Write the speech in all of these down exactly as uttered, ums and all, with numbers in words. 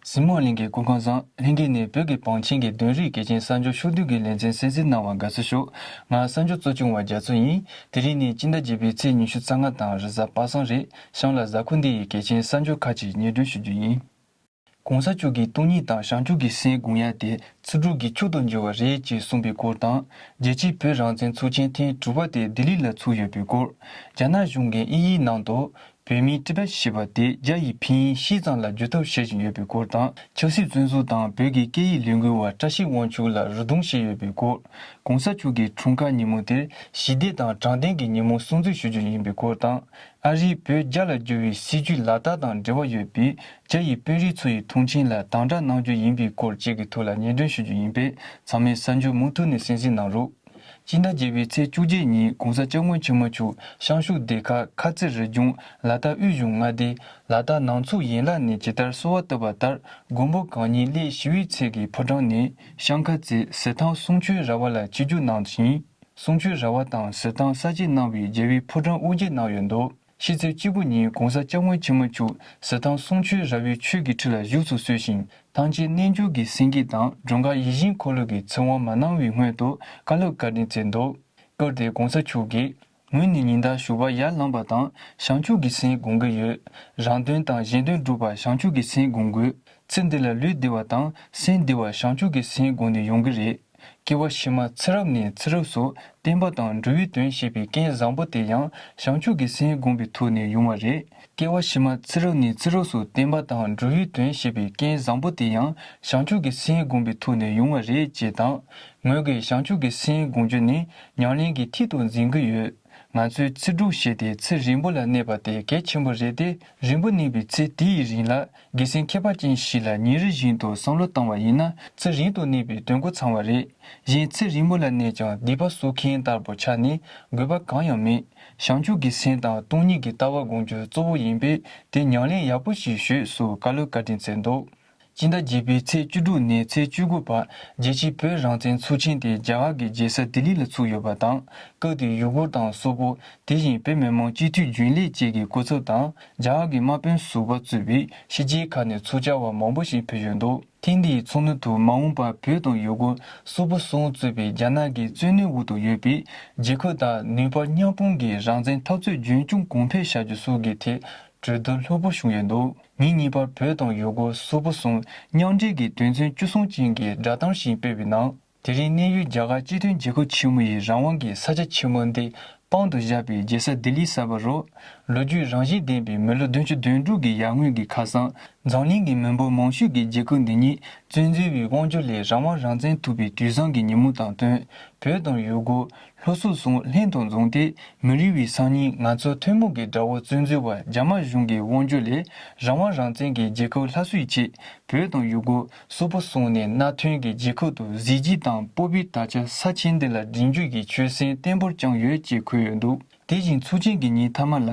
གཟིགས་མོ་གླིང་གི་སྐུ་ཁམས་བཟང་། ལྷན་རྒྱས་ནས་བོད་ཀྱི་བང་ཆེན་གྱི་དོན་རིག་གལ་ཆེན་གསར་འགྱུར་ཕྱོགས་བསྡུས་ཀྱི་ལེ་ཚན་གསན་གཟིགས་གནང་བར་དགའ་བསུ་ཞུ། ང་གསར་འགྱུར་གཙོ་སྐྱོང་བ་རྒྱ་མཚོ་ཡིན། དེ་རིང་ནི་སྤྱི་ཟླ་བརྒྱད་པའི་ཚེས་ཉི་ཤུ་རྩ་ལྔ་དང་རེས་གཟའ་པ་སངས་རེད། གཤམ་ལ་གཟའ་འཁོར་འདི་ཡི་གལ་ཆེན་གསར་འགྱུར་ཁག་ཅིག་སྙན་སྒྲོན་ཞུ་རྒྱུ་ཡིན། གོང་ས་མཆོག་གིས་སྟོང་ཉིད་དང་བྱང་ཆུབ་ཀྱི་སེམས་སྒོམ་ཡ་དེ་ཚེ་སྒྲུབ་ཀྱི་མཆོག་ཏུ་འགྱུར་བ་རེད་ཅེས་གསུངས་པའི་སྐོར་དང་། རྒྱལ་སྤྱིའི་བོད་རང་བཙན་ཚོགས་ཆེན་ཐེངས་དྲུག་པ་དེ་ལྡི་ལི་ལ་ཚུགས་ཡོད་པའི་སྐོར། རྒྱ་ནག་གཞུང་གིས་དབྱིན་ཡིག་ནང་དུ་བོད་མིའི་ཊི་བེཊ་ཞེས་པ་དེ་རྒྱ་ཡི་ཕིན་ཡིག་ཤིས་ཙང་ལ་བསྒྱུར་ཐབས་བྱེད་བཞིན་ཡོད་པའི་སྐོར་དང་། ཆབ་སྲིད་བཙོན་ཟུར་དང་བོད་ཀྱི་སྐད་ཡིག་ལས་འགུལ་བ་བཀྲ་ཤིས་དབང་ཕྱུག་ལ་རུ་རྡུང་བྱས་ཡོད་པའི་སྐོར། གོང་ས་མཆོག་གི་འཁྲུངས་སྐར་ཉིན་མོ་དེར་ཞི་བདེ་དང་དྲང་བདེན་གྱི་ཉིན་མོ་སྲུང་བརྩི་ཞུ་རྒྱུ་ཡིན་པའི་སྐོར་དང་། ཨ་རིས་བོད་རྒྱ་ལ་བསྒྱུར་བའི་སྲིད་ཇུས་ལག་བསྟར་དང་འབྲེལ་བ་ཡོད་པའི་རྒྱ་ཡི་དཔོན་རིགས་ཚོ་ཡི་ཐུགས་མཆན་ལ་དམ་དྲག་གནང་རྒྱུ་ཡིན་པའི་སྐོར་བཅས་ཀྱི་ཐོག་ལ་སྙན་སྒྲོན་ཞུ་རྒྱུ་ཡིན་པས། ཚང་མས་གསར་འགྱུར་མུ་མཐུད་ནས་གསན་གཟིགས་གནང་རོགས། སྤྱི་ཟླ་བརྒྱད་པའི་ཚེས་བཅུ་གཅིག་ཉིན་༧གོང་ས་༧སྐྱབས་མགོན་ཆེན་པོ་མཆོག་བྱང་ཕྱོགས་སྡེ་ཁག་ཁ་རྩེ་རི་ལྗོངས་ལ་དྭགས་དབུས་གཞུང་མངའ་སྡེ་ལ་དྭགས་ནང་ཚོགས་ཡན་ལག་ནས་ཇི་ལྟར་གསོལ་བ་བཏབ་པ་ལྟར། མགོན་པོ་གང་ཉིད་སླེ་ཞི་བའི་ཚལ་གྱི་ཕོ་བྲང་ནས་ཤང་ཁ་རྩེ་གཟི་ཐང་གསུང་ཆོས་ར་བ་ལ་ཆིབས་བསྒྱུར་གནང་ཞིང་། གསུང་ཆོས་ར་བ་དང་གཟི་ཐང་གསར་བརྗེ་གནང་བའི་རྒྱལ་བའི་ཕོ་བྲང་དབུ་འབྱེད་གནང་ཡོད་འདུག་ཕྱི་ཚེས་གཅིག་པ་ཉིན་༧གོང་ས་༧སྐྱབས་མགོན་ཆེན་པོ་མཆོག་གཟི་ཐང་གསུང་ཆོས་ར་བའི་ཆོས་ཀྱི་ཁྲི་ལ་བཞུགས་སུ་གསོལ་ཞིང་། ཐམས་ཅད་རྣལ་འབྱོར་གྱི་སེང་གེ་དང་། འགྲོ་འགག་ཡིད་བཞིན་འཁོར་ལོ་གི་ཚིག་དབང་མ་གནང་བའི་སྔོན་དུ་བཀའ་སློབ་བཀའ་དྲིན་སྩལ་འདུག་སྐབས་དེར་གོང་ས་མཆོག་གིས། ངོས་ནས་ཉིན་ལྟར་ཞོགས་པ་ཡར་ལངས་པ་དང་བྱང་ཆུབ་ཀྱི་སེམས་སྒོམ་གྱི་ཡོད། རང་དོན་དང་གཞན་དོན་སྒྲུབ་པར་བྱང་ཆུབ་ཀྱི་སེམས་སྒོམ་དགོས། ཚེ་འདི་ལ་ལུས་བདེ་བ་དང་སེམས་བདེ་བར་བྱང་ཆུབ་ཀྱི་སེམས་སྒོམ་ནས་ཡོང་གི་རེད། སྐྱེ་བ་ཕྱི་མ་ཚེ་རབས་ནས་ཚེ་རབས་སུ་བསྟན་པ་དང་འགྲོ་བའི་དོན་བྱེད་པའི་རྐྱེན་བཟང་པོ་དེ་ཡང་བྱང་ཆུབ་ཀྱི་སེམས་སྒོམ་པའི་ཐོག་ནས་ཡོང་བ་རེད། སྐྱེ་བ་ཕྱི་མ་ཚེ་རབས་ནས་ཚེ་རབས་སུ་བསྟན་པ་དང་འགྲོ་བའི་དོན་བྱེད་པའི་རྐྱེན་བཟང་པོ་དེ་ཡང་བྱང་ཆུབ་ཀྱི་སེམས་སྒོམ་པའི་ཐོག་ནས་ཡོང་བ་རེད་ཅེས་དང་། ངོས་ཀྱིས་བྱང་ཆུབ་ཀྱི་སེམས་སྒོམ་རྒྱུ་ནི་ཉམས་ལེན་གྱི་མཐིལ་དུ་འཛིན་གྱི་ཡོད། ང་ཚོས་ཚེ་སྒྲུབ་བྱས་ཏེ་ཚེ་རིང་པོ་ལ་གནས་པ་དེ་གལ་ཆེན་པོ་རེད་དེ། རིང་པོ་གནས་པའི་ཚེ་དེའི་རིང་ལ་དགེ་སེམས་ཁྱད་པར་ཅན་ཞིག་ལ་ཉིན་རེ་བཞིན་དུ་བསམ་བློ་བཏང་བ་ཡིན་ན་ཚེ་རིང་དུ་གནས་པའི་དོན་གོ་ཚང་བ་རེད། གཞན་ཚེ་རིང་པོ་ལ་གནས་ཀྱང་སྡིག་པ་གསོག་མཁན་ལྟར་པོ་ཆགས་ནས་དགོས་པ་གང་ཡང་མེད། བྱང་ཆུབ་ཀྱི་སེམས་དང་སྟོང་ཉིད་ཀྱི་ལྟ་བ་སྒོམ་རྒྱུ་གཙོ་བོ་ཡིན་པས་དེ་ཉམས་ལེན་ཡག་པོ་ཞིག་ཞུས་སུ་བཀའ་སློབ་བཀའ་དྲིན་སྩལ་འདུག་སྤྱི་ཟླ་བརྒྱད་པའི་ཚེས་བཅུ་དྲུག་ནས་ཚེས་བཅུ་དགུ་བར་རྒྱལ་སྤྱིའི་བོད་རང་བཙན་ཚོགས་ཆེན་དེ་རྒྱ་གར་གྱི་རྒྱལ་ས་ལྡི་ལི་ལ་ཚུགས་ཡོད་པ་དང་། སྐབས་དེར་ཡུ་གུར་དང་སོག་པོ། དེ་བཞིན་བོད་མི་མང་སྤྱི་འཐུས་རྒྱུན་ལས་བཅས་ཀྱི་སྐུ་ཚབ་དང་རྒྱ་གར་གྱི་དམག་དཔོན་ཟུར་པ་གཙོས་པའི་ཕྱི་རྒྱལ་ཁག་ནས་ཚོགས་བཅར་བ་མང་པོ་ཞིག་ཕེབས་ཡོད་འདུག་ཐེངས་འདིའི་ཚོགས་འདུ་དུ་མ་འོངས་པར་བོད་དང་ཡུ་གུར། སོག་པོ་སོག་གཙོས་པའི་རྒྱ་ནག་གི་བཙན་གནོན་འོག་ཏུ་ཡོད་པའི་རྒྱལ་ཁབ་དག་ནུས་པ་མཉམ་སྤུངས་ཀྱིས་རང་བཙན་འཐབ་རྩོད་རྒྱུན་སྐྱོང་གོང་འཕེལ་བྱ་རྒྱུ་སོགས་ཀྱི་ཐད་གྲོས་བསྡུར་ལྷུག་པོ་བྱུང་ཡོད་འདུག་ཉིན་གཉིས་པར་བོད་དང་ཡུ་གུར། སོག་པོ་སོག་མཉམ་འབྲེལ་གྱི་དོན་ཚན་བཅུ་གསུམ་ཅན་གྱི་བསྒྲགས་གཏམ་ཞིག་སྤེལ་བའི་ནང་། དེ་རིང་གནས་ཡུལ་རྒྱ་གར་སྤྱི་མཐུན་རྒྱལ་ཁབ་ཆེན་མོ་ཡི་རང་དབང་གི་ས་ཆ་ཆེན་མོ་འདི་དཔང་དུ་བཞག་པའི་རྒྱལ་ས་ལྡི་ལི་གསར་པ་རུ། ལོ་རྒྱུས་རང་བཞིན་ལྡན་པའི་མི་ལོ་བདུན་ཅུ་དོན་དྲུག་གི་ཡར་སྔོན་གྱི་ཁ་སང་། འཛམ་གླིང་གི་མི་འབོར་མང་ཤོས་ཀྱི་རྒྱལ་ཁབ་འདི་ཉིད་བཙན་འཛུལ་བའི་དབང་སྒྱུར་ལས་རང་དབང་རང་བཙན་ཐོབ་པའི་དུས་བཟང་གི་ཉིན་མོ་དང་བསྟུན། བོད་དང་ཡུ་གུར། ལྷོ་སོག་སོག་ལྷན་དུ་འཛོམས་ཏེ། མི་རིང་བའི་སང་ཉིན་ང་ཚོ་ཐུན་མོང་གི་དགྲ་བོ་བཙན་འཛུལ་བ་རྒྱ་དམར་གཞུང་གི་དབང་སྒྱུར་ལས་རང་དབང་རང་བཙན་གྱི་རྒྱལ་ཁབ་སླར་གསོའི་ཆེད། བོད་དང་ཡུ་གུར། སོག་པོ་སོག་ནས་མནའ་མཐུན་གྱི་རྒྱལ་ཁབ་ཏུ་གཟི་བརྗིད་དང་སྤོབས་པའི་དར་ཆ་ས་ཆེན་འདི་ལ་སྒྲེང་རྒྱུ་ཡི་ཆོད་སེམས་བརྟན་པོར་བཅངས་ཡོད་ཅེས་འཁོད་ཡོད་འདུག་དེ་བཞིན་ཚོགས་ཆེན་གྱི་ཉིན་མཐའ་མ་ལ་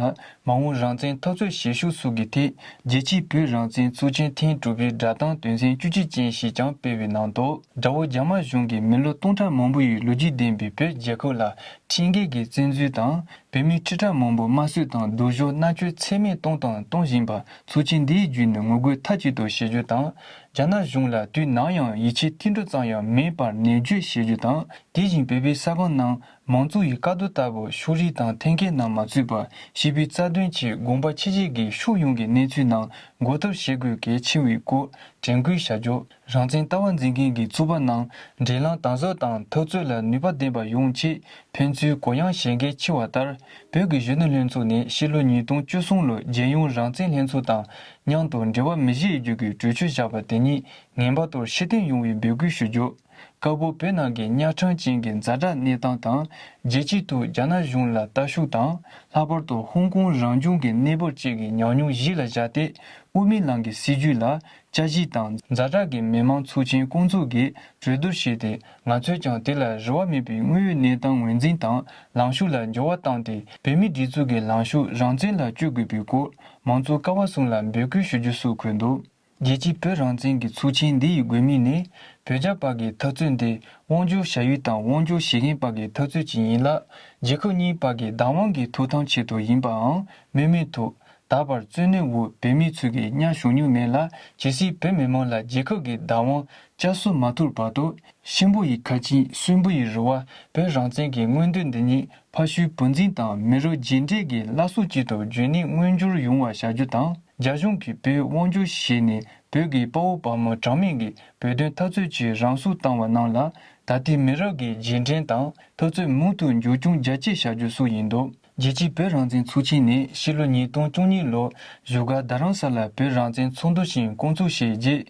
མ་འོངས་རང་བཙན་འཐབ་རྩོད་བྱེད་ཕྱོགས་སོགས་ཀྱི་ཐད་རྒྱལ་སྤྱིའི་བོད་རང་བཙན་ཚོགས་ཆེན་ཐེངས་དྲུག་པའི་བསྒྲགས་གཏམ་དོན་ཚན་བཅུ་གཅིག་ཅན་ཞིག་ཀྱང་སྤེལ་བའི་ནང་དུ། དགྲ་བོ་རྒྱ་དམར་གཞུང་གིས་མི་ལོ་སྟོང་ཕྲག་མང་པོ་ཡི་ལོ་རྒྱུས་ལྡན་པའི་བོད་རྒྱལ་ཁབ་ལ་ཁྲིམས་འགལ་གྱི་བཙན་འཛུལ་དང་། བོད་མི་ཁྲི་ཕྲག་མང་པོ་དམར་གསོད་དང་སྡུག་སྦྱོང་མནར་གཅོད་ཚད་མེད་གཏོང་དང་གཏོང་བཞིན་པ་ཚོགས་ཆེན་འདིའི་བརྒྱུད་ནས་ངོ་རྒོལ་མཐའ་གཅིག་ཏུ་བྱེད་རྒྱུ་དང་། རྒྱ་ནག་གཞུང་ལ་དུས་ནམ་ཡང་ཡིད་ཆེས་ཐིག་འཕྲོ་ཙམ་ཡང་མེད་པར་ནན་བརྗོད་བྱེད་རྒྱུ་དང་། དེ་བཞིན་བོད་པའི་ས་ཁང་ནང་མང་གཙོ་ཡི་བཀའ་བསྡུར་ལྟ་བུ་ཕྱོགས་རིས་དང་འཐེན་འཁྱེར་ནང་མ་ཚུད་པར་བྱིས་པའི་རྩ་དོན་ཆེད་དགོངས་པ་ཆེ་བཞེས་ཀྱིས་ཕྱོགས་ཡོངས་ཀྱི་གནས་ཚུལ་རྣམས་འགོག་ཐབས་བྱེད་དགོས་གལ་ཆེ་བའི་སྐོར་དྲན་སྐུལ་བྱ་རྒྱུ། རང་བཙན་ལྟ་བ་འཛིན་མཁན་གྱི་ཚོགས་པ་རྣམས་འབྲེལ་ལམ་དམ་ཟབ་དང་འཐབ་རྩོད་ལ་ནུས་པ་ལྡན་པ་ཡོང་ཆེད་ཕན་ཚུན་གུ་ཡངས་བྱེད་འགན་ཆེ་བ་ལྟར། བོད་ཀྱི་གཞོན་ནུ་ལྷན་ཚོགས་ནས་ཕྱི་ལོ་ཉིས་སྟོང་བཅུ་གསུམ་ལོར་རྒྱལ་ཡོངས་རང་བཙན་ལྷན་ཚོགས་དང་མཉམ་དུ་འབྲེལ་བ་མི་བྱེད་རྒྱུ་གི་གྲོས་ཆོད་བཞག་པ་དེ་ཉིད་ངེས་པར་དུ་ཕྱིར་འཐེན་ཡོང་བའི་འབོད་སྐུལ་ཞུ་རྒྱུ། དཀར་པོ་བོད་ནང་གི་གཉའ་ཁྲམ་ཅན་གྱི་ཛ་དྲག་གནས་སྟངས་དང་། རྒྱལ་སྤྱིའི་ཐོག་རྒྱ་ནག་གཞུང་ལ་ལྟ་ཞུགས་དང་། ལྷག་པར་དུ་ཧོང་ཀོང་རང་བྱུང་གི་གནས་བབ་བཅས་ཀྱི་ཉམས་མྱོང་གཞི་ལ་བཞག་སྟེ། དབུ་མའི་ལམ་གྱི་སྲིད་བྱུས་ལ་དཔྱད་གཞི་དང་ཛ་དྲག་གི་མི་མང་ཚོགས་ཆེན་བསྐོང་ཚོགས་ཀྱིས་གྲོས་བསྡུར་བྱས་ཏེ། ང་ཚོས་ཀྱང་དེ་ལ་རེ་བ་མེད་པའི་དངོས་ཡོད་གནས་སྟངས་ངོས་འཛིན་དང་ལངས་ཕྱོགས་ལ་འགྱུར་བ་བཏང་སྟེ། བོད་མིའི་སྒྲིག་འཛུགས་ཀྱི་ལངས་ཕྱོགས་རང་བཙན་ལ་བསྐྱོད་དགོས་པའི་སྐོར་མང་གཙོ་ཀ་བ་གསུམ་ལ་འབོད་སྐུལ་ཞུ་རྒྱུ་སོགས་འཁོད་འདུག་རྒྱལ་སྤྱིའི་བོད་རང་བཙན་གྱི་ཚོགས་ཆེན་འདི་ཡི་དགོས་དམིགས་ནི། བོད་རྒྱ་བར་གྱི་འཐབ་རྩོད་འདི་དབང་སྒྱུར་བྱ་ཡུལ་དང་དབང་སྒྱུར་བྱེད་མཁན་བར་གྱི་འཐབ་རྩོད་ཅིག་ཡིན་ལ། རྒྱལ་ཁབ་གཉིས་བར་གྱི་བདག་དབང་གི་ཐོབ་ཐང་ཆེད་དུ་ཡིན་པའང་མུ་མེད་དུ་ ད་བར་བཙོན་གནས་འོག་བོད་མི་ཚོས་ཀྱི་གཉའ་ཞུགས་མྱོང་མེད་ལ། གལ་སྲིད་བོད་མི་མང་ལ་རྒྱལ་ཁབ་ཀྱི་བདག་དབང་བསྐྱར་གསོ་མ་ཐུབ་བར་དུ། གཤིན་པོ་ཡི་ཁ་ཆེམས། གསོན་པོ་ཡི་རི་བོ། བོད་རང་བཙན་གྱི་མངོན་འདོད་འདི་ཉིད་ཕ་ཤུལ་བུ་འཛིན་དང་མི་རབས་རྗེས་འབྲེལ་གྱི་བླ་སྲོག་ཅིག་ཏུ་འཇོན་ནུས་མངོན་འགྱུར་ཡོང་བ་བྱ་རྒྱུ་དང་། རྒྱ་གཞུང་གིས་བོད་དབང་བསྒྱུར་བྱས་ནས་བོད་ཀྱི་དཔའ་བོ་དཔའ་མོ་གྲངས་མེད་ཀྱིས་བོད་དོན་འཐབ་རྩོད་ཆེད་རང་སྲོག་བཏང་བ་རྣམས་ལ། ད་ལྟའི་མི་རབས་ཀྱི་རྗེས་དྲན་དང་འཐབ་རྩོད་མུ་མཐུད་མཇུག་སྐྱོང་རྒྱ་སྐྱེད་བྱ་རྒྱུ་སོགས་ཡིན་འདུག་རྒྱལ་སྤྱིའི་བོད་རང་བཙན་ཚོགས་ཆེན་ནི་ཕྱི་ལོ་ཉིས་སྟོང་བཅུ་གཉིས་ལོར་བཞུགས་སྒར་རྡ་རམ་ས་ལར་བོད་རང་བཙན་ཚོགས་འདུ་ཞིག་བསྐོང་ཚོགས་བྱས་རྗེས།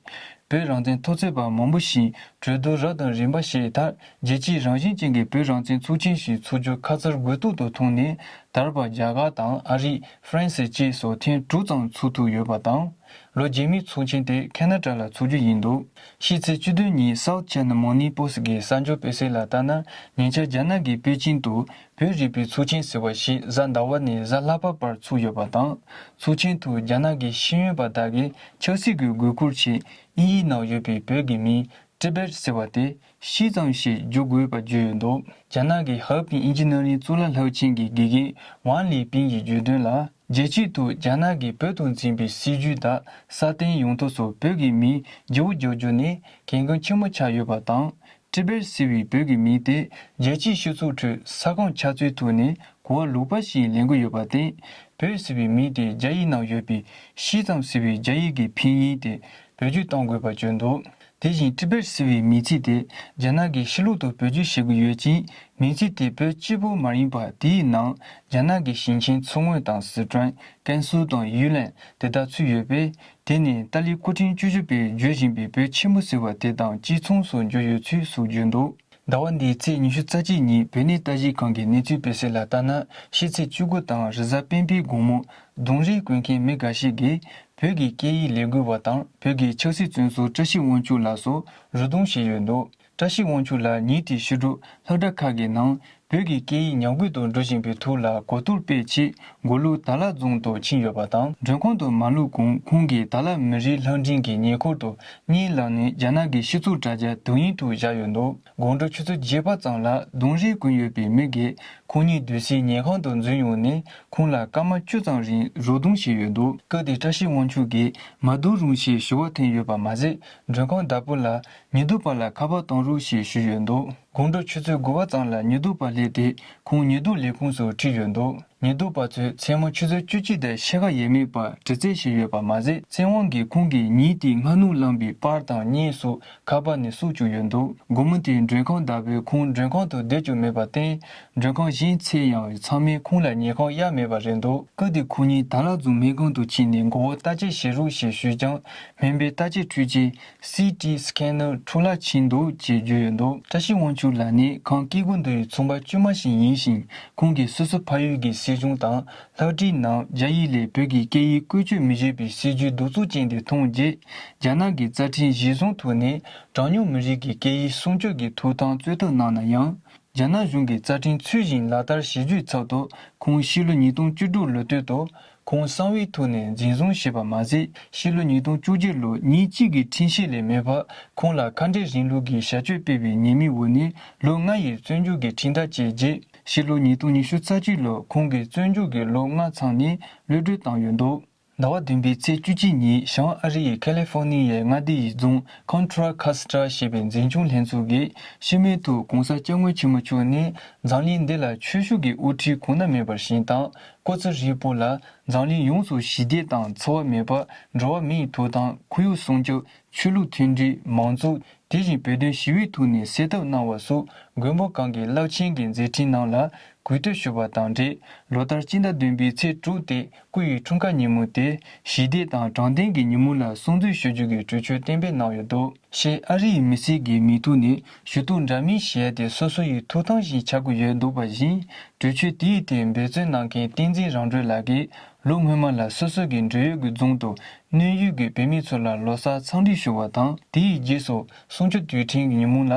བོད་རང་བཙན་འཐབ་རྩོད་པ་མང་པོ་ཞིག་གྲོས་བསྡུར་རབ་དང་རིམ་པ་བྱས་མཐར། རྒྱལ་སྤྱིའི་རང་བཞིན་ཅན་གྱི་བོད་རང་བཙན་ཚོགས་ཆེན་ཞིག་འཚོགས་རྒྱུ་ཁ་ཚར་དགོས་གཏུག་ཏུ་མཐོང་ནས། ད་བར་རྒྱ་གར་དང་ཨ་རི། ཧྥ་རན་སི་བཅས་སུ་ཐེངས་དྲུག་ཙམ་འཚོགས་ཐུབ་ཡོད་པ་དང་། ལོ་རྗེས་མའི་ཚོགས་ཆེན་དེ་ཁེ་ན་ཌ་ལ་འཚོགས་རྒྱུ་ཡིན་འདུག་ཕྱི་ཚེས་བཅུ་བདུན་ཉིན་South China Morning Post གི་གསར་འགྱུར་སྤེལ་གསལ་ལ་ལྟར་ན། ཉེ་ཆར་རྒྱ་ནག་གི་པེ་ཅིང་དུ་བོད་རིག་པའི་ཚོགས་ཆེན་ཟེར་བ་ཞིག་གཟའ་ཟླ་བ་ནས་གཟའ་ལྷག་པ་བར་ཚུགས་ཡོད་པ་དང་། ཚོགས་ཆེན་དུ་རྒྱ་ནག་གི་ཤེས་ཡོན་པ་དག་གིས་ཆབ་སྲིད་ཀྱི་དགོས་མཁོར་ཆེད་དབྱིན་ཡིག་ནང་ཡོད་པའི་བོད་ཀྱི་མིང་ཊི་བེཊ་ཟེར་བ་དེ་ཤིས་ཙམ་ཞིག་བསྒྱུར་དགོས་པ་བརྗོད་ཡོད་འདུག་རྒྱ་ནག་གི་ཧའེ་ཕིང་ཨིན་ཇི་ནི་ཡ་རིང་གཙུག་ལག་སློབ་ཆེན་གྱི་དགེ་རྒན་ཝང་ལི་པིང་གིས་བརྗོད་དོན་ལ། རྒྱལ་སྤྱིའི་ཐོག་རྒྱ་ནག་གིས་བོད་དུ་འཛིན་པའི་སྲིད་ཇུས་དག་སྲ་བརྟན་ཡོང་ཐབས་སུ་བོད་ཀྱི་མིང་བརྗེ་བོ་རྒྱག་རྒྱུ་ནི་གལ་འགངས་ཆེན་པོ་ཆགས་ཡོད་པ་དང་། ཊི་བེཊ་ཟེར་བའི་བོད་ཀྱི་མིང་དེ་རྒྱལ་སྤྱིའི་སྤྱི་ཚོགས་ཁྲོད་ས་ཁམས་ཆགས་ཚུལ་ཐོག་ནས་གོ་བ་ལོག་པ་ཞིག་ལེན་གྱི་ཡོད་པར་བརྟེན། བོད་ཟེར་བའི་མིང་དེ་རྒྱ་ཡིག་ནང་ཡོད་པའི་ཤིས་ཙམ་ཟེར་བའི་རྒྱ་ཡིག་གི་ཕིང་ཡིག་དེ་བེད་སྤྱོད་གཏང་དགོས་པ་བརྗོད་འདུག་དེ་བཞིན་ཊི་བེཊ་ཟེར་བའི་མིང་ཚིག་དེ་རྒྱ་ནག་གི་ཕྱི་ལོགས་དུ་བེད་སྤྱོད་བྱེད་ཀྱི་ཡོད་ཅིང་། མིང་ཚིག་དེ་བོད་གཅིག་པུ་མ་ཡིན་པར། དེའི་ནང་རྒྱ་ནག་གི་ཞིང་ཆེན་མཚོ་སྔོན་དང་སི་ཁྲོན། ཀན་སུའུ་དང་ཡུས་ལན་དེ་དག་ཚུད་ཡོད་པས། དེ་ནི་ཏཱ་ལའི་སྐུ་ཕྲེང་བཅུ་བཞི་པས་བརྗོད་བཞིན་པའི་བོད་ཆེན་མོ་ཟེར་བ་དེ་དང་གཅིག་མཚུངས་སུ་འགྱུར་ཡོད་ཚུལ་སོགས་བརྗོད་འདུག་ཟླ་བ་འདིའི་ཚེས་ཉི་ཤུ་རྩ་གཅིག་ཉིན་བོད་གནས་ལྟ་ཞིབ་ཁང་གི་གནས་ཚུལ་སྤེལ་གསལ་ལ་ལྟར་ན། ཕྱི་ཚེས་བཅུ་དགུ་དང་རེས་གཟའ་སྤེན་པའི་དགོང་མོ་གདོང་རིས་བཀོད་མཁན་མི་འགའ་ཞིག་གིས་བོད་ཀྱི་སྐད་ཡིག་ལས་འགུལ་བ་དང་བོད་ཀྱི་ཆབ་སྲིད་བཙོན་ཟུར་བཀྲ་ཤིས་དབང་ཕྱུག་ལགས་སུ་རུ་རྡུང་བྱས་ཡོད་འདུག་བཀྲ་ཤིས་དབང་ཕྱུག་ལགས་ཉིན་དེའི་ཕྱི་དྲོ་སློབ་གྲྭ་ཁག་གི་ནང་བོད་ཀྱི་སྐད་ཡིག་ཉམས་རྒུད་དུ་འགྲོ་བཞིན་པའི་ཐོག་ལ་གོ་བསྡུར་སྤེལ་ཆེད་མགོ་ལོག་དྭགས་ལྷ་རྫོང་དུ་ཕྱིན་ཡོད་པ་དང་། མགྲོན་ཁང་དུ་མ་ལོག་གོང་ཁོང་གིས་དྭགས་ལྷ་མི་རིགས་ལྷ་འབྲིང་གི་ཉེ་འཁོར་དུ་གཉིད་ལངས་ནས་རྒྱ་ནག་གི་སྤྱི་ཚོགས་དྲ་རྒྱ་དོན་ཡིག་ཐོག་བཞག་ཡོད་འདུག་དགོང་དྲོ་ཆུ་ཚོད་བརྒྱད་པ་ཙམ་ལ་གདོང་རིས་གོན་ཡོད་པའི་མི་དགེས་ཁོང་ཉིད་སྡོད་སའི་ཉལ་ཁང་དུ་འཛུལ་ཡོང་ནས་ཁོང་ལ་སྐར་མ་བཅུ་ཙམ་རིང་རུ་རྡུང་བྱས་ཡོད་འདུག་སྐབས་དེར་བཀྲ་ཤིས་དབང་ཕྱུག་གིས་མ་རྡུང་རུང་ཞེས་ཞུ་བ་འཐེན་ཡོད་པ་མ་ཟད། མགྲོན་ཁང་བདག་པོ་ལ་ཉི་གདུགས་པ་ལ་ཁ་པར་གཏོང་རོགས་ཞེས་ཞུས་ཡོད་འདུག་དགོང་དྲོ་ཆུ་ཚོད་དགུ་པ་ཙམ་ལ་ཉི་གདུགས་པ་སླེབས་ཏེ་ཁོང་ཉི་གདུགས་ལས་ཁུངས་སུ་ཁྲིད་ཡོད་འདུག་ཉི་གདུགས་པ་ཚོས་མཚན་མོ་ཆུ་ཚོད་བཅུ་གཅིག་དང་ཕྱེད་ཀ་ཡས་མས་བར་དྲི་རྩད་བྱས་ཡོད་པ་མ་ཟད། བཙན་དབང་གིས་ཁོང་གིས་ཉིན་དེའི་སྔ་ནུབ་བླངས་པའི་པར་དང་བརྙན་སོགས་ཁ་པར་ནས་བསུབ་བཅུག་ཡོད་འདུག་དགོང་མོ་དེར་མགྲོན་ཁང་བདག་པོས་ཁོང་མགྲོན་ཁང་དུ་བསྡད་རྒྱུ་མེད་པར་བརྟེན། མགྲོན་ཁང་གཞན་ཚད་ཡང་ཚང་མས་ཁོང་ལ་ཉལ་ཁང་གཡར་མེད་པ་རེད་འདུག་སྐབས་དེར་ཁོང་ཉིད་དྭགས་ལྷ་རྫོང་སྨན་ཁང་དུ་ཕྱིན་ནས་མགོ་བོ་བརྟག་དཔྱད་བྱེད་རོགས་ཞེས་ཞུས་ཀྱང་། སྨན་པས་བརྟག་དཔྱད་འཕྲོད་ཆེད་སི་ཊི་སི་ཀེ་ནར་འཕྲོ་བརླག་ཕྱིན་འདུག་ཅེས་བརྗོད་ཡོད་འདུག་བཀྲ་ཤིས་དབང་ཕྱུག་ལགས་ནི་ཁམས་སྐྱེ་རྒུ་མདོ་ཡི་ཚོང་པ་དཀྱུས་མ་ཞིག་ཡིན་ཞིང་། ཁོང་གིས་སོ་སོའི་ཕ་ཡུལ་གྱི་སྲིད་གཞུང་དང་ལྷག་བྲིས་ནང་རྒྱ་ཡིག་ལས་བོད་ཀྱི་སྐད་ཡིག་བཀོལ་སྤྱོད་མི་བྱེད་པའི་སྲིད་ཇུས་གདུག་རྩུབ་ཅན་དེ་མཐོང་རྗེས། རྒྱ་ནག་གི་རྩ་ཁྲིམས་གཞིར་བཟུང་ཐོག་ནས་གྲངས་ཉུང་མི་རིགས་ཀྱི་སྐད་ཡིག་སྲུང་སྐྱོབ་ཀྱི་ཐོབ་ཐང་རྩོད་ཐབས་གནང་ན་ཡང་། རྒྱ་ནག་གཞུང་གིས་རྩ་ཁྲིམས་ཚུལ་བཞིན་ལག་བསྟར་བྱེད་རྒྱུའི་ཚབ་ཏུ། ཁོང་ཕྱི་ལོ་ཉིས་སྟོང་བཅུ་དྲུག་ལོ་སྟོད་དུ། ཁོང་གསང་བའི་ཐོག་ནས་འཛིན་བཟུང་བྱས་པ་མ་ཟད། ཕྱི་ལོ་ཉིས་སྟོང་བཅོ་བརྒྱད་ལོར་ཉིན་གཅིག་གི་ཁྲིམས་བཤེར་ལས་མེད་པར། ཁོང་ལ་ཁ་བྲལ་རིང་ལུགས་ཀྱི་བྱ་སྤྱོད་སྤེལ་བའི་ཉེས་མིང་འོག་ནས་ལོ་ལྔ་ཡི་བཙོན་འཇུག་གི་ཁྲིམས་ཐག་བཅད་རྗེས། ཕྱི་ལོ་ཉིས་སྟོང་ཉི་ཤུ་རྩ་གཅིག་ལོར་ཁོང་གི་བཙོན་འཇུག་གི་ལོ་ལྔ་ཚང་ནས་གློད་གྲོལ་བཏང་ཡོད་འདུག་ཟླ་བ་བདུན་པའི་ཚེས་བཅུ་གཅིག་ཉིན་བྱང་ཨ་རི་ཡི་ཁ་ལི་ཧྥོ་ནི་ཡའི་མངའ་སྡེ་ཡི་རྫོང་ཁོན་ཁྲ་ཁ་སི་ཏྲ་ཞེས་པའི་འཛིན་སྐྱོང་ལྷན་ཚོགས་ཀྱིས་ཕྱི་མོལ་དུ། ༸གོང་ས་༸སྐྱབས་མགོན་ཆེན་པོ་མཆོག་ནི་འཛམ་གླིང་འདི་ལ་ཆོས་ཕྱོགས་ཀྱི་དབུ་ཁྲིད་གོང་ན་མེད་པ་ཞིག་དང་། སྐུ་ཚེ་ཧྲིལ་པོ་ལ་འཛམ་གླིང་ཡོངས་སུ་ཞི་བདེ་དང་འཚེ་བ་མེད་པ། འགྲོ་བ་མིའི་ཐོབ་ཐང་། ཁོར་ཡུག་སྲུང་སྐྱོབ། ཆོས་ལུགས་མཐུན་སྒྲིལ། མང་གཙོ། དེ་བཞིན་བོད་དོན་ཞི་བའི་ཐོག་ནས་སེལ་ཐབས་གནང་བ་སོགས་མགོན་པོ་གང་གི་རླབས་ཆེན་གྱི་མཛད་འཕྲིན་རྣམས་ལ་གུས་བསྟོད་ཞུ་བ་དང་འབྲེལ། ལོ་ལྟར་སྤྱི་ཟླ་བདུན་པའི་ཚེས་དྲུག་སྟེ་སྐུ་ཡི་འཁྲུངས་སྐར་ཉིན་མོ་དེ་ཞི་བདེ་དང་དྲང་བདེན་གྱི་ཉིན་མོ་ལ་སྲུང་བརྩི་ཞུ་རྒྱུ་གི་གྲོས་ཆོད་གཏན་འབེབས་གནང་ཡོད་འདུག་ཞེས་ཨ་རི་ཡི་མི་སེར་གྱི་མིག་ཐོག་ནས་ཞུ་གཏུག་འདྲ་མིན་བྱེད་ཡ་དེ་སོ་སོ་ཡི་ཐོབ་ཐང་ཞིག་ཆགས་ཀྱི་ཡོད་འདུག་པ་བཞིན། གྲོས་ཆོད་དེའི་ཐད་འབད་བརྩོན་གནང་མཁན་བསྟན་འཛིན་རང་གྲོལ་ལགས་ཀྱིས། ལོ་སྔོན་མ་ལ་སོ་སོ་གི་འབྲེལ་ཡོད་ཀྱི་རྫོང་དུ་གནས་ཡུལ་གྱི་བོད་མི་ཚོ་ལ་ལོ་གསར་འཚམས་འདྲི་ཞུ་བ་དང་། དེའི་རྗེས་སུ་གསུང་ཆོས་དུས་དྲན་གྱི་ཉིན་མོ་ལ་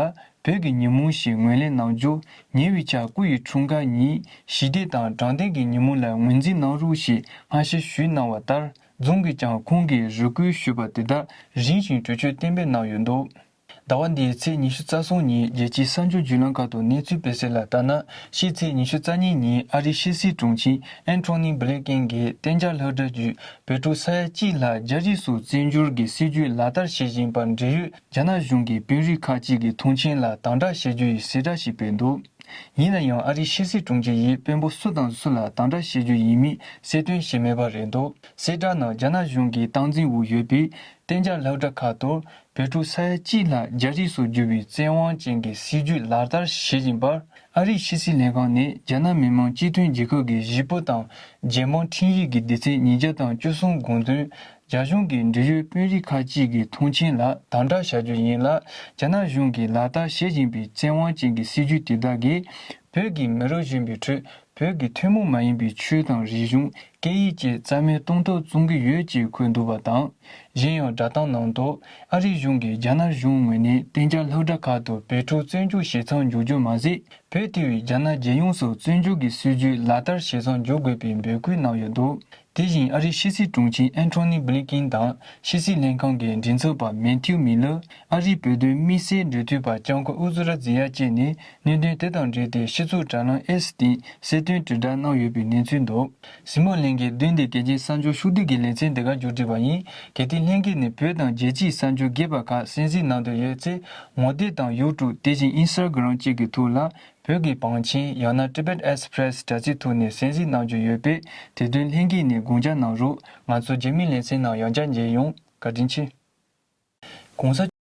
བོད་ཀྱི་ཉིན་མོ་ཞེས་ངོས་ལེན་གནང་རྒྱུ། ཉེ་བའི་ཆར་སྐུ་ཡི་འཁྲུངས་སྐར་ཉིན་ཞི་བདེ་དང་དྲང་བདེན་གྱི་ཉིན་མོ་ལ་ངོས་འཛིན་གནང་རོགས་ཞེས་སྨྲ་བཤད་ཞུས་གནང་བ་ལྟར། རྫོང་གིས་ཀྱང་ཁོང་གིས་རེ་སྐུལ་ཞུས་པ་དེ་དག་རིམ་བཞིན་གྲོས་ཆོད་གཏན་འབེབས་གནང་ཡོད་འདུག་ཟླ་བ་འདིའི་ཚེས་ཉི་ཤུ་རྩ་གསུམ་ཉིན་རྒྱལ་སྤྱིའི་གསར་འགྱུར་བརྒྱུད་ལམ་ཁག་ཏུ་གནས་ཚུལ་སྤེལ་གསལ་ལ་ལྟར་ན། ཕྱི་ཚེས་ཉི་ཤུ་རྩ་གཉིས་ཉིན་ཨ་རིའི་ཕྱི་སྲིད་དྲུང་ཆེ་ཨན་ཐོ་ནི་བྷི་ལིན་ཀེན་གྱིས་གཏན་འཇགས་སློབ་གྲྭ་བརྒྱུད་བོད་ཕྲུག་ས་ཡ་གཅིག་ལྷག་རྒྱ་རིགས་སུ་བཙན་བསྒྱུར་གྱི་སྲིད་ཇུས་ལག་བསྟར་བྱེད་བཞིན་པར་འབྲེལ་ཡོད་རྒྱ་ནག་གཞུང་གི་དཔོན་རིགས་ཁག་ཅིག་གི་མཐོང་མཆན་ལ་དམ་དྲག་བྱེད་རྒྱུ་ཡི་གསལ་བསྒྲགས་ཤིག་སྤེལ་འདུག་ཡིན་ན་ཡང་ཨ་རིའི་ཕྱི་སྲིད་དྲུང་ཆེ་ཡིས་དཔོན་པོ་སུ་དང་སུ་ལ་དམ་དྲག་བྱེད་རྒྱུ་ཡིན་མིན་གསལ་སྟོན་བྱས་མེད་པ་རེད་འདུག་གསལ་བསྒྲགས་ནང་རྒྱ་ནག་གཞུང་གི་སྟངས་འཛིན་འོག་ཡོད་པའི་གཏན་འཇགས་སློབ་གྲྭ་ཁག་ཏུ་བོད་ཕྲུག་ས་ཡ་གཅིག་ལྷག་རྒྱ་རིགས་སུ་བསྒྱུར་བའི་བཙན་དབང་ཅན་གྱི་སྲིད་ཇུས་ལག་བསྟར་བྱེད་བཞིན་པར། ཨ་རིའི་ཕྱི་སྲིད་ལྷན་ཁང་ནས་རྒྱ་ནག་མི་དམངས་སྤྱི་མཐུན་རྒྱལ་ཁབ་ཀྱི་གཞིས་སྤོ་དང་རྒྱལ་དམངས་ཁྲིམས་ཡིག་གི་སྡེ་ཚན་ཉིས་བརྒྱ་དང་བཅུ་གསུམ་དགོངས་དོན། རྒྱ་གཞུང་གི་འབྲེལ་ཡོད་དཔོན་རིགས་ཁག་ཅིག་གི་མཐོང་མཆན་ལ་དམ་དྲག་བྱ་རྒྱུ་ཡིན་ལ། རྒྱ་ནག་གཞུང་གིས་ལག་བསྟར་བྱེད་བཞིན་པའི་བཙན་དབང་ཅན་གྱི་སྲིད་ཇུས་དེ་དག་གིས་བོད་ཀྱི་མི་རབས་གཞོན་པའི་ཁྲོད་བོད་ཀྱི་ཐུན་མོང་མ་ཡིན་པའི་ཆོས་དང་རིག་གཞུང་། སྐད་ཡིག་བཅས་རྩ་མེད་གཏོང་ཐབས་བརྩོན་གྱི་ཡོད་ཅེས་འཁོད་འདུག་པ་དང་། གཞན་ཡང་བསྒྲགས་གཏམ་ནང་དུ་ཨ་རིའི་གཞུང་གིས་རྒྱ་ནག་གཞུང་ངོས་ནས་གཏན་འཇགས་སློབ་གྲྭ་ཁག་ཏུ་བོད་ཕྲུག་བཙན་བསྒྱུར་བྱེད་མཚམས་འཇོག་རྒྱུ་མ་ཟད། བོད་དེ་བས་རྒྱ་ནག་རྒྱལ་ཡོངས་སུ་བཙན་བསྒྱུར་གྱི་སྲིད་ཇུས་ལག་བསྟར་བྱེད་མཚམས་འཇོག་དགོས་པའི་འབོད་སྐུལ་གནང་ཡོད་འདུག་དེ་བཞིན་ཨ་རིའི་ཕྱི་སྲིད་དྲུང་ཆེ་ཨན་ཐོ་ནི་བྷི་ལིན་ཀིན་དང་ཕྱི་སྲིད་ལྷན་ཁང་གི་མགྲིན་ཚབ་པ་མེ་ཐིའུ་མི་ལར། ཨ་རིའི་བོད་དོན་དམིགས་བསལ་འབྲེལ་མཐུད་པ་ལྕམ་སྐུ་ཨུ་ཛུ་ར་ཛི་ཡ་བཅས་ནས་གནད་དོན་དེ་དང་འབྲེལ་ཏེ་སྤྱི་ཚོགས་དྲ་ལམ་ཨེགས་སྟེང་གསལ་སྟོན་དྲིལ་བསྒྲགས་གནང་ཡོད་པའི་གནས་ཚུལ་འདུག་གཟིགས་མོ་ལྷན་རྒྱས། བདུན་དེ་གལ་ཆེན་གསར་འགྱུར་ཕྱོགས་བསྡུས་ཀྱི་ལེ་ཚན་འདི་གར་མཇུག་སྒྲིལ་བ་ཡིན། གལ་ཏེ་ལྷན་རྒྱས་ནས་བོད་དང་རྒྱལ་སྤྱིའི་གསར་འགྱུར་རྒྱས་པ་ཁག་གསན་གཟིགས་གནང་འདོད་ཡོད་ཚེ། ངོ་དེབ་དང་ཡུ་ཊུབ། དེ་བཞིན་ཨིན་སི་ཊ་གྷི་རམ་བཅས་ཀྱི་ཐོག་ལ་བོད་ཀྱི་བང་ཆེན་ཡང་ན་Tibet Express དྲ་ཚིགས་ཐོག་ནས་གསན་གཟིགས་གནང་རྒྱུ་ཡོད་པས། དེ་དོན་ལྷན་རྒྱས་ནས་དགོངས་འཇགས་གནང་རོགས། ང་ཚོ་རྗེས་མའི་ལེ་ཚན་ནང་ཡང་བསྐྱར་མཇལ་ཡོང་། བཀའ་དྲིན་ཆེ། གོང་ས་